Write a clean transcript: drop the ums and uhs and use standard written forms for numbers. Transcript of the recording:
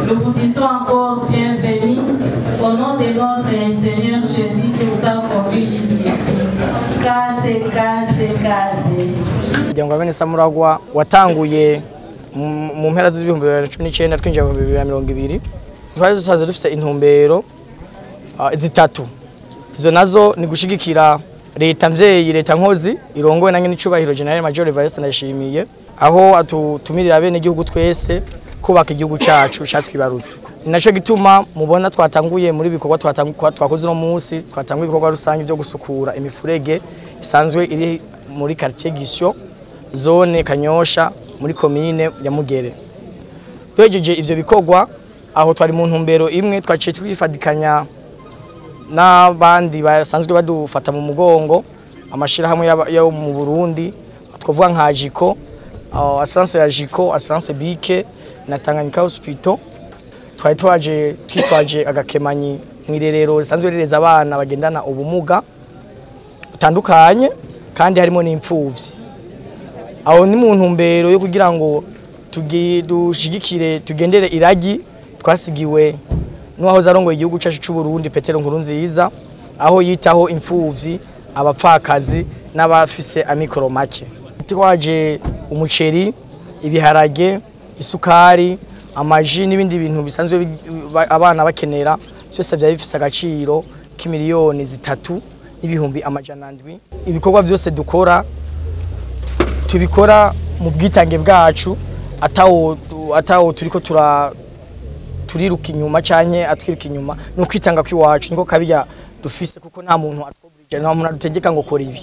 Nous vous disons encore bienvenue au nom de notre Seigneur Jésus qui nous a conduits jusqu'ici. Kaze, kaze, kaze. Umuryango wa bene Samuragwa watanguye mu mpera z'2019, twinjiye mu 2020. Twari dusanzwe dufise intumbero zitatu. Izo nazo ni gushigikira leta mvyeyi, leta nkozi irongowe na nyenicubahiro Général Major Evariste Ndayishimiye, aho atutumirira bene igihugu twese kubaka igihugu cacu catwibarutse. Ni naco gituma mubona twatanguye muri bikorwa twakoze uno munsi. Twatanguye ibikorwa rusange byo gusukura imifurege isanzwe iri muri quartier Gisyo, zone Kanyosha, muri komine ya Mugere. Duhejeje ivyo bikorwa, aho twari mu ntumbero imwe, twaciye twifadikanya n'abandi basanzwe badufata mu mugongo, amashirahamwe yo mu Burundi, twavuga nka Jiko, assurance ya Jiko, assurance Bike na Tanganyika Hospital. Twari twaje twitwaje agakemanyi mw'irerero risanzwe rireza abana bagendana ubumuga butandukanye, kandi harimo n'imfuvyi. Aho ni mu ntumbero yo kugira ngo dushigikire, tugendere iragi twasigiwe n'uwahoze arongoye igihugu cyacu cy'u Burundi, Petero Nkurunziza, aho yitaho imfuvyi, abapfakazi n'abafise amikoro make. Twaje umuceri, ibiharage, isukari, amaji n'ibindi bintu bisanzwe abana bakenera. Byose byari bifise agaciro k'imiliyoni 3,700. Ibikorwa byose dukora tubikora mu bwitange bwacu, atawo turiko turiruka inyuma canke atwiruka inyuma. Ni ukwitanga kw'iwacu, niko kabirya dufise, kuko nta muntu atwoburije, nta muntu adutegeka ngo kora ibi.